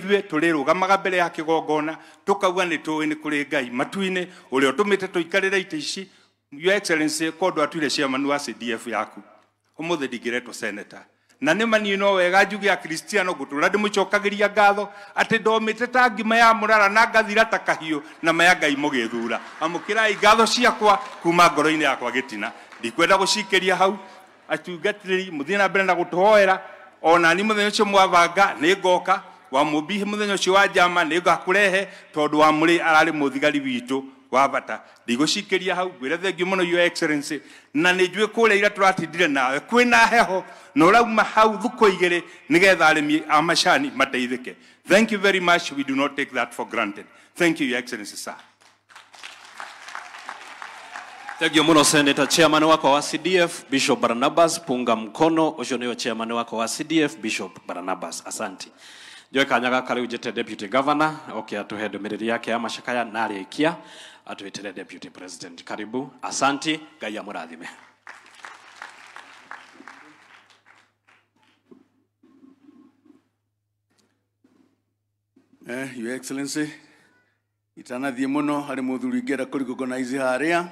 ithuĩ tũrĩrũgamaga mbere ya kĩgongona tũkauga nĩ tũĩ nĩ kũrĩ Ngai matu-inĩ ũrĩa ũtũmĩte tũikarĩre itĩ ici. Your Excellency, kondo atuire chairman wa CDF yaku ũmũthĩ ndingĩretwo senator. Na nĩ mani no wega njuge Akristiano ngũtũra ndĩmũcokagĩria ngatho atĩ ndomĩte ta ngima ya mũrara na ngathira ta kahiũ na maya Ngai mũgĩthura. Amũkĩrai ngatho ciakwa kuma ngoro-inĩ yakwa gĩtina. Ndikwenda gũcikĩria hau, atungatĩri mũthiĩ na mbere na gũtũhoera. Ona ni mũthenya ũcio mwabanga nĩ ngoka wa mũmbi mũthenya ũcio wa njama nĩ ngakũrehe tondũ wa mũrĩ ararĩ mũthigari witũ wa bata. Ndigũcikĩria hau, ngwĩre thengiũ mũno Your Excellency, na nĩ njũĩ kũrĩa ira tũratindire nawe kwĩna heho na ũrauma hau thukũ igĩrĩ nĩgetha arĩmi a macani mateithĩke. Thank you very much. We do not take that for granted. Thank you, Your Excellency, sir. Thank you muno Senator. Chairman wakwa wa CDF Bishop Barnabas, punga mkono. Ucio niwe chairman wakwa wa CDF Bishop Barnabas. Asante. Njoe kanya gaka riu njite Deputy Governor oke atuhe ndumiriri yake ya macakaya na arikia atwitere Deputy President. Karibu. Asante. Ngai amurathime. Your Excellency, itanathie muno hari muthuri ngenda kũ recognize haria.